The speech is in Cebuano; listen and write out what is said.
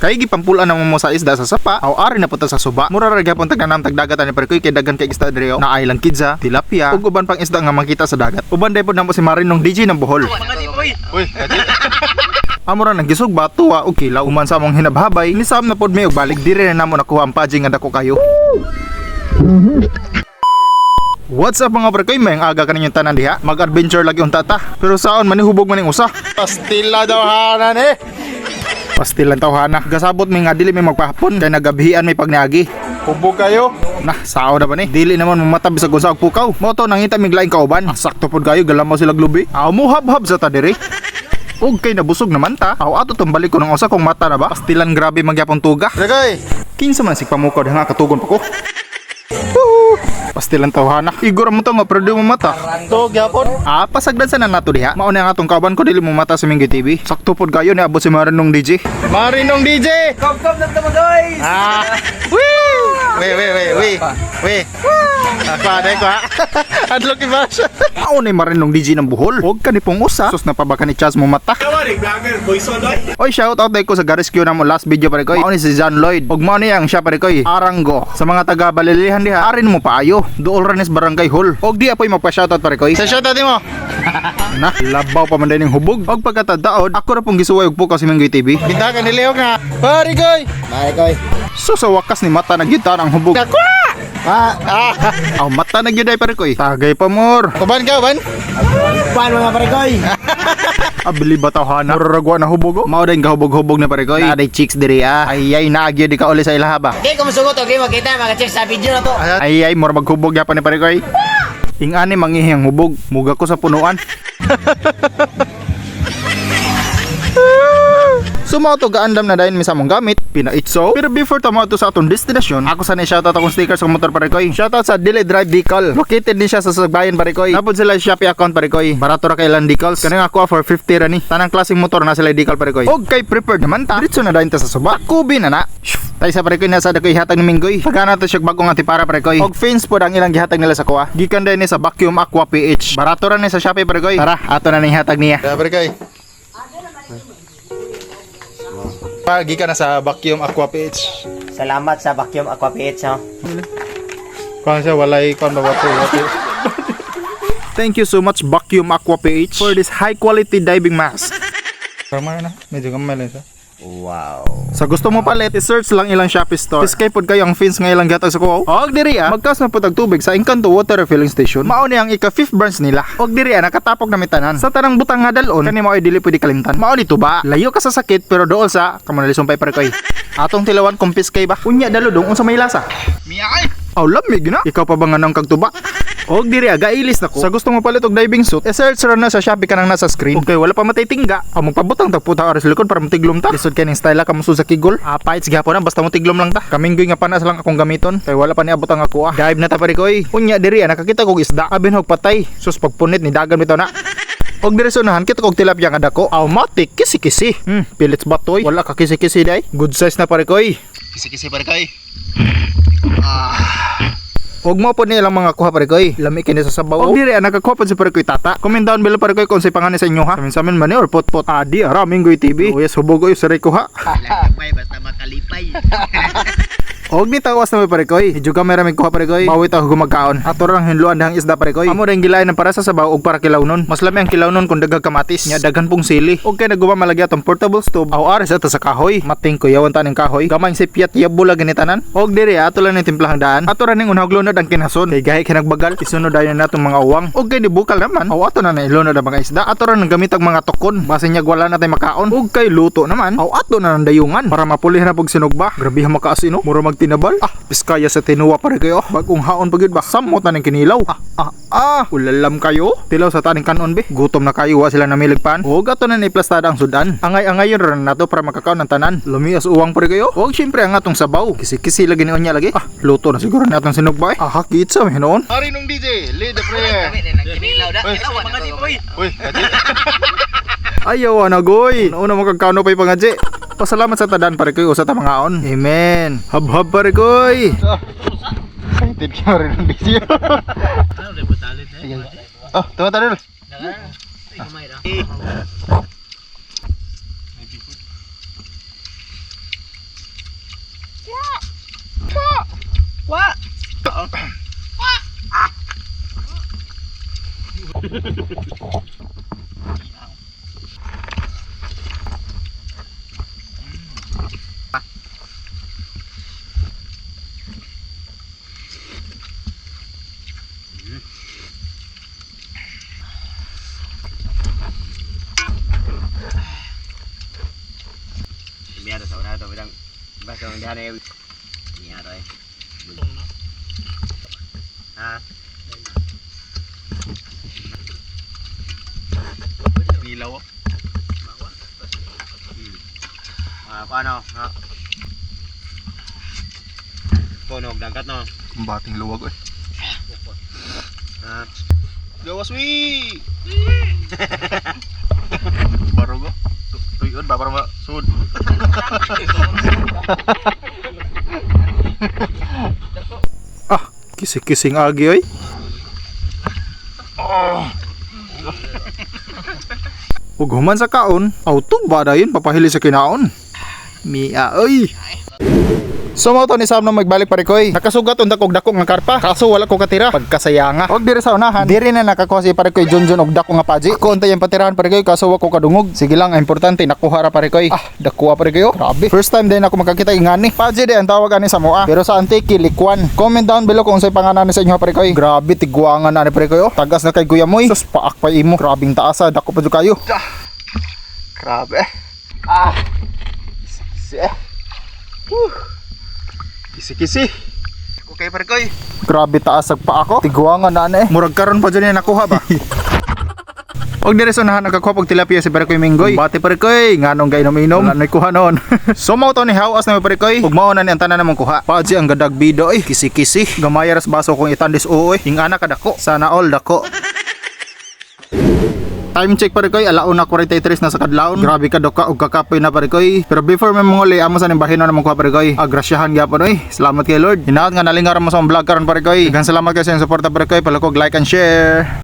Kay gipampulan na mo sa isda sa sapa, aw ari na punta sa suba. Mura ra gyapon tagnanam tagdagat ani, pare koy, kay daghan kay isda diri oh. Naay lang kidza, tilapia, ug uban pang isda nga makita sa dagat. Uban daypod namo si Marinong DJ ng Bohol. Uy, Amo ra nang gisog tuwa og kilaw uman sa among hinabhabay ni Sam na pod mi og balik diri na namo nakuha ang pajing nga dako kayo. What's up, mga pre, may aga kaninyong tanan diha. Mag-adventure lagi unta ta. Pero saon man ni, hubog man ning usa. Pastila daw hanan eh. Pastilan tawhana. Gasabot mi nga dili mi magpahapon kay nagabihian may pagniagi. Hubog kayo. Nah, sao na ba ni? Dili naman mamata bisag unsa og pukaw. Mo to nangita mig laing kauban. Ah, sakto pod kayo galamaw sila glubi. Aw mo hab-hab sa ta diri. Og kay nabusog naman ta. Aw ato tong balik ko ng usa kung mata na ba. Pastilan, grabe magyapon tuga. Lagay. Kinsa man sig pamukaw nga katugon pa ko. Woohoo! Pastilan tawhana. Igor mo to nga pero di mo mata. To gyapon. Ah, pasagdan sa na nato diha. Mao na ang atong kauban ko dili mo mata sa Minggoy TV. Sakto pod kayo ni abot si Marinong DJ. Marinong DJ. Kom kom na mo, guys. Ah. Wee! We we we we. We. Ako ade ko ha. Adlok iba siya. Mao ni Marinong DJ ng Bohol. Huwag ka ni pong usa. Sus napaba ka ni Chaz mo mata. Oy, shout out ko sa ga-rescue na mo last video, pare koy. Mao ni si John Lloyd. Ug mao ni ang siya, pare koy. Arango. Sa mga taga Balilihan diha, arin mo paayo. Duol ra nis Barangay Hall. Og di apoy magpa-shoutout, pare koy. Sa shoutout mo. Na, labaw pa man din yung hubog. Og pagkatadaod, ako ra pong gisuway og pukaw si Minggoy TV. Binta ka nilihok na. Pare koy. Pare koy. So sa wakas ni mata na gyud ang hubog. Ah, ah. Aw mata na gyud ay, pare koy. Tagay pa more. Uban ka, uban. Pan mga pare koy. Abili ba tawhana? Muragwa na hubog oh. Mao din gahubog-hubog na, pare koy. Naa chicks diri ah. Ay ay naagyo di ka uli sa ilaha ba. Di ko musugot og di makita mga check sa video na to. Ay ay mura maghubog gyapon ni pare koy. Ingani mangihi ang hubog. Muga ko sa punuan. So mao to, gaandam na dayon mi sa among gamit, pinaitso. Pero before ta to sa atong destinasyon, ako sana shoutout akong stickers sa motor, pare koy. Shoutout sa Dili Drive Decal. Located din siya sa Sagbayan, pare koy. Napod sila Shopee account, pare koy. Barato ra kay ilang decals. Kaning ako for 50 ra ni. Tanang klaseng motor na sila decal, pare koy. Og kay prepared naman ta. Diretso na dayon ta sa suba. Kubi na na. Tay sa, pare koy, nasa dako ihatag ni Minggoy. Pagana to siya bagong antipara, pare koy. Og fins pod ang ilang gihatag nila sa kuha. Gikan din ni sa Vacuum Aqua PH. Barato ra ni sa Shopee, pare koy. Tara, ato na ning hatag niya. Pare koy. Pa gikan na sa Vacuum Aqua PH. Salamat sa Vacuum Aqua PH ha. Kuan siya walay kuan ba wato wato. Thank you so much, Vacuum Aqua PH, for this high quality diving mask. Tama na. Medyo gamay lang siya. Wow. Sa gusto mo palit, i-search lang ilang Shopee store. Piskay pod kayo ang fins nga ilang gatag sa kuwaw. Og diri ah, magkas na pod ang tubig sa Encanto Water Refilling Station. Mao ni ang ika 5th branch nila. Og diri ah, nakatapok na mitanan. Sa tanang butang nga dalon, kani mao ay dili pwede kalimtan. Mao ni tuba. Layo ka sa sakit pero dool sa kamo na lisumpay, pare koy. Atong tilawan kung piskay ba. Unya daludong unsa may lasa. Miyay. Aw lamig na. Ikaw pa ba nga nang kagtuba? Og diri aga ilis na ko. Sa gusto mo palit og diving suit, i-search ra na sa Shopee kanang nasa screen. Okay, wala pa matay tingga. Aw magpabutang tag puta oras likod para matiglom ta. Lisod kay ning style ka musud sa kigol. Ah, paits gyapon na basta mo tiglom lang ta. Kaminggoy nga panas lang akong gamiton. Kay wala pa ni abot ang ako ah. Dive na ta, pare koy. Unya diri ah, nakakita kog isda. Abin hog patay. Sus pagpunit ni dagan bitaw na. Og diri sunahan kita kog tilapia nga dako. Automatic kisi-kisi. Pillets batoy. Wala ka kisi-kisi day. Good size na, pare koy. Kisi-kisi, pare koy. Huwag mo po nilang mga kuha, pare koy. Lami kini sa sabaw. Og diri ah, nakakuha po si pare koy tata. Comment down below, pare koy, kung say pangalan sa inyo ha. Samin samin man ni or pot-pot. Adi ara Minggoy TV. Oh yes, hubog oy sa ko ha. Gamay basta makalipay. Og ni tawas na may, pare koy. Medyo kamera may kuha, pare koy. Mawit ako gumagkaon. Ato rang hinluan dahang isda, pare koy. Amo rin gilain ng para sa sabaw og para kilawnon. Mas lami ang kilawnon kung daghang kamatis. Nya daghan pong sili. Og kay naguma malagi atong portable stove. Aw aris ato sa kahoy. Mating ko yawan taning kahoy. Gamay si piyat yabo lagi ni tanan. Og diri ato lang ning timplahang daan. Ato ra ning unahog lunod ang kinason. Kay gahi kay nagbagal. Isunod dayon na natong mga uwang. Og kay nibukal naman. Aw ato na na ilunod ang mga isda. Ato ra nang gamit ang mga tukon. Basin niya wala na tay makaon. Og kay luto naman. Aw ato na nang dayungan para mapulih na pog sinugba. Grabe ha makaasin no. Mura magtinabal. Ah, piskaya sa tinuwa, pare kayo. Bagong haon pag ba. Samot na ning kinilaw. Ah, ah, ah. Ulalam kayo. Tilaw sa taning kanon be. Gutom na kayo wa sila namilig pan. Og ato na ni plastada ang sudan. Angay-angay yun ran nato para makakaon ng tanan. Lumias uwang, pare kayo. Og syempre ang atong sabaw. Kisi-kisi lagi ni unya lagi. Ah, luto na siguro na atong sinugba eh. Ah, hakit sa hinoon. Marinong DJ, lead the prayer. Kinilaw da. Mga di boy. Uy, kaji. Ayaw na goy. Una mo kagkano pa'y pangadji. Pasalamat sa tadan, pare koy, usa ta mangaon. Amen. Habhab, pare koy. Excited ka Marinong DJ. Oh, tuwa tayo. Gamay ra. Kwa. Miya to sa una to bilang basta ang dihan eh. Miya to eh. Ha? Nilaw. Ah, paano? Ha? Punog dagat no. Kumbating luwag oy. Ha? Gawas wi. Barugo. Tuyon ba para masud. Ah, kisi-kising agi oy. Ug human sa kaon, auto ba dayon papahili sa kinaon? Mia oy. So mao to ni Sam na magbalik pare koy. Nakasugat unta kog dako nga karpa. Kaso wala ko katira. Pagkasayanga. Og diri sa unahan, diri na nakakuha si pare koy Junjun og dako nga paji. Ako unta yung patirahan pare koy kaso wa ko kadungog. Sige lang, ang importante nakuha ra pare koy. Ah, dakuha pare koy. Oh. Grabe. First time din ako makakita ingani. Paji di ang tawag ani sa moa. Pero sa Antique likwan. Comment down below kung unsay pangalan ni sa inyo pare koy. Grabe tigwangan na ni pare koy. Oh. Tagas na kay Kuya Moy. Sus paak pa imo. Grabing taasa dako pa jud kayo. Grabe. Ah. Kisi eh. Woo. Kisi-kisi. Okay pare koy. Grabe taas ag pa ako. Tigwangan na ani eh. Murag karon pa jud niya nakuha ba. Og dire sa unahan nakakuha pag tilapia si Parekoy Minggoy. Bati Parekoy, nganong gay inom-inom. Wala na'y kuha noon. So mao to ni hawas na Parekoy. Ug mao na ni ang tanan namong kuha. Paji ang gadag bido oy, kisi-kisi. Gamay ras baso kung itandis oo oy. Ingana ka dako. Sana all dako. Time check pare koy, alauna 43 na sa kadlawon. Grabe ka doka og kakapoy na pare koy. Pero before may monguli, amo sa ning bahino na mong kuha pare koy. Agrasyahan gyapon oy. Salamat kay Lord. Hinaot nga nalingaran mo sa akong vlog karon pare koy. Daghang salamat kay sa inyong suporta pare koy. Palakog like and share.